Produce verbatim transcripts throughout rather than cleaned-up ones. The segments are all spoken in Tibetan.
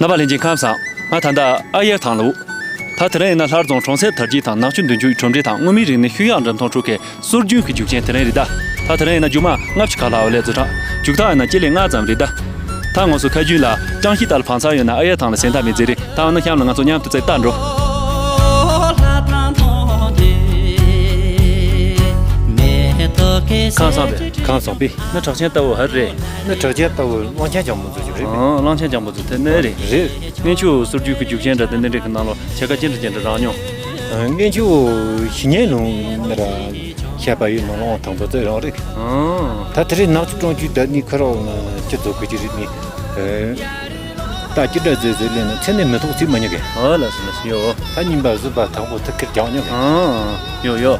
རྣམ་པ་ལྷན་རྒྱས་ཁམས་བཟང་། ང་ད་ལྟ་ཨ་ཡེ་ཐང་ལ་འདུག་ད་དེ་རིང་ཡིན་ན་ལྷ་རྫོང་གྲོང་གསེབ་དར་རྒྱས་དང་ནག་ཆུ་མདུན་ཆུ་གྲུབ་འབྲས་དང་མངོན་མིན་རིག་གནས་ཤུལ་བཞག་འགྲེམས་སྟོན་ཁྲོད་ཀྱི་སྲོལ་རྒྱུན་གྱི་རྒྱུག་ཆེན་དེ་རིང་རེད་ད། ད་དེ་རིང་ཡིན་ན་མཇུག་མ་ལྔ་བཅུ་ཁ་ལྷག་ལ་འཛུགས་གྲངས། འཇུག་ཐག་ཡིན་ན་སྤྱི་ལེ་ལྔ་ཙམ་རེད་ད། ད་ང་ཚོ་ཁ་རྒྱུན་ལ་ཅང་ཤེས་ལྟར་བང་ཚར་ཡོད་ན་ཨ་ཡེ་ཐང་ལ་ཟིན་ཐག་མེད་ཟེར་རེད། ད་འོ་ན་གཤམ་ལ་ང་ཚོ་མཉམ་དུ་བཙལ་ལྟ་འགྲོ། ཁམས་བཟང་པས། ཁམས་བཟང་པས། ནི་གྲགས་ཅན་ལྟ་བུ་ཧ་རེད། ནི་གྲགས་ཅན་ལྟ་བུ་གླང་ཆེན་ལྗང་བུ་ཚོ་ཞིག་རེད། ཨང་། གླང་ཆེན་ལྗང་བུ་ཚོ་དེ་ནི་རེད། རེད། སྔོན་ཆད་སྲོལ་རྒྱུན་གྱི་རྒྱུག་ཆེན་འདྲ་དེ་འདྲ་གི་ནང་ལ་ཕྱེད་ཀ་ཅི་འདྲ་ཅི་འདྲ་རག་མྱོང་། ཨ། སྔོན་ཆད་ཞི་གཉན་ལུང་ནི་ར་བཤད་པ་ཡོད་ནོ། གླང་དང་པོ་ཚོ་རང་རེད། ཨང་། ད་དེ་རིང་ནག་ཆུ་གྲོང་ཁྱེར་ད་ནི་ཁོ་རང་སྤྱི་ཚོགས་ཀྱི་ཅི་རིགས་ནི། ཨ། ད་ཅི་འདྲ་ཟེར་ཟེར་ལས་ན་མཚན་ནས་མི་ཐོག་ཚིག་མ་ཉག་གི། ཨ་ལ་སི་ལ་སི་ཡོ། ད་ཉིན་པ་བཟོད་པ་དང་པོ་ཐུག་ཁེར་རྒྱག་ཉོག་གི། ཨ་ཡོ་ཡོ།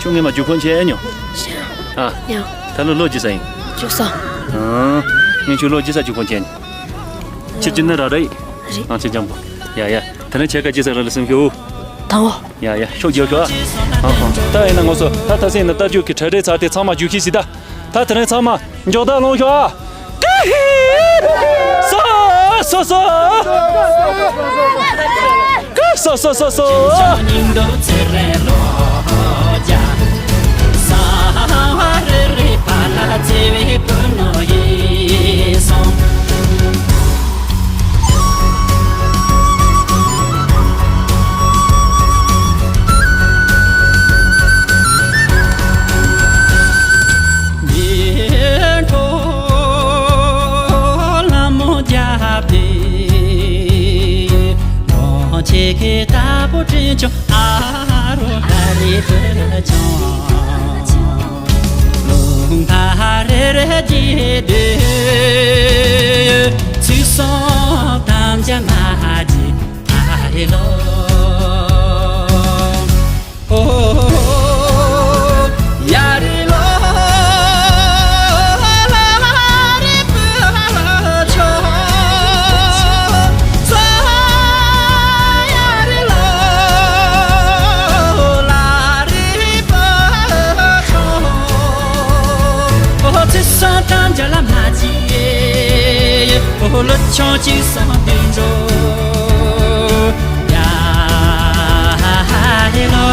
ཁྱོད་ངས་མ་རྒྱུག་ཁོན་ཆེ་ཉོ། ཨ། ཡ། ད་ལོ་ལོ་ཅི་ས་ཡིན། རྒྱུག་ས། ཨ། ངས་ཁྱོད་ལོ་ཅི་ས་རྒྱུག་ཁོན་ཆེ་ཉོ། ཁྱེད་ཀྱི་ནི་ར་རེད། རེད། ཨང་ཆེ་ཅམ་པོ། ཡ་ཡ། ད་ནི་ཁྱེད་ཀ་ཅི་ས་ར་ལ་སེམས་ཤོག་དང་བོ། ཡ་ཡ། ཤོག་རྒྱག་ཤོག་ཨ། ཨ་ཧོ། ད་ཡིན་ན་ང་ཚོ་ད་ད་སེ་ཡིན་ན་རྟ་རྒྱུག་གི་གྲ་སྒྲིག་ཚར་ཏེ་ཚང་མ་རྒྱུག་ཤིག་ཟིག་ད། ད་དེ་རིང་ཚང་མ་མགྱོགས་དར་ལོངས་ཤོག་ཨ། ཀ་ཧི། སོ་སོ་སོ། ཀ་སོ་སོ་སོ་སོ། ཉན་ཐོས་ལྷ་མོ་རྒྱལ་པོས་ལོངས་སྤྱོད་ཀྱི་བདག་པོ་དྲིན་ཅན་ཨ་རོ་ལྷ་རི་བུ་ཆུང་། ལུང་པ་རེ་རེ་བརྒྱུད་དུ་ཚུར་སོང་དམ་བཅའ་མ་བརྗེད་ཨ་རི་ལོ། ཨོ། ཡ་རི་ལོ། ལྷ་རི་བུ་ཆུང་། ཡ་རི་ལོ། ལྷ་རི་བུ་ཆུང་། ཨོ། ཚུར་སོང་དམ་བཅའ་ལ་མ་བརྗེད། ཨོ། ལོ་ཆུང་གཅིག་སོང་དུས་འགྲོ། ཡ་ཧེ་ལོ།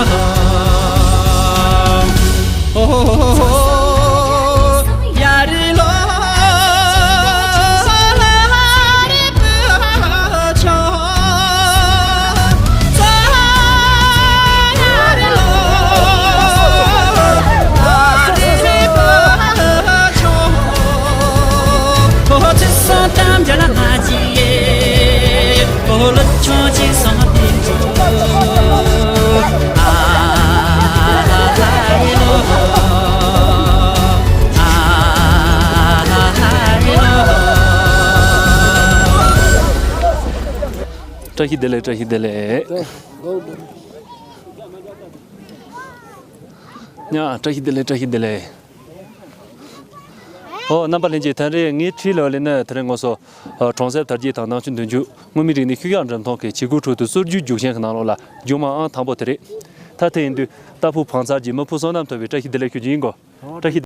ཨོ། ཡ་རི་ལོ། ལྷ་རི་བུ་ཆུང་། ཡ་རི་ལོ། ལྷ་རི་བུ་ཆུང་། ཨོ། ཚུར་སོང་དམ་བཅའ་ལ་མ་བརྗེད། ཨོ། ལོ་ཆུང་གཅིག་སོང་དུས་འགྲོ། ཨ་ཧེ་ལོ། ཨ་ཧེ་ལོ། བཀྲ་ཤིས་བདེ་ལེགས། བཀྲ་ཤིས་བདེ་ལེགས། ཉ། བཀྲ་ཤིས་བདེ་ལེགས། བཀྲ་ཤིས་བདེ་ལེགས། ཨོ། རྣམ་པ་ལྷན་རྒྱས། ད་རེས་ངའི་འཁྲིས་ལ་ལས་ན་དེ་རིང་ང་ཚོ་ཨ་གྲོང་གསེབ་དར་རྒྱས་དང་ནག་ཆུ་མདུན་ཆུ་མངོན་མིན་རིག་གནས་ཤུལ་བཞག་འགྲེམས་སྟོན་གྱི་བྱེད་སྒོའི་ཁྲོད་དུ་སྲོལ་རྒྱུན་རྒྱུག་ཆེན་གྱི་ནང་ལོགས་ལ་མཇུག་མ་ཨང་དང་པོ་དེ་རེད། ད་དེ་ཡིན་དུས་རྟ་ཕོ་བང་ཚར་གྱི་མི་ཕོ་བསོད་ནམས་ཐོབ་པའི་བཀྲ་ཤིས་བདེ་ལེགས་ཞུ་རྒྱུ་ཡིན་གོ། བཀྲ་ཤིས་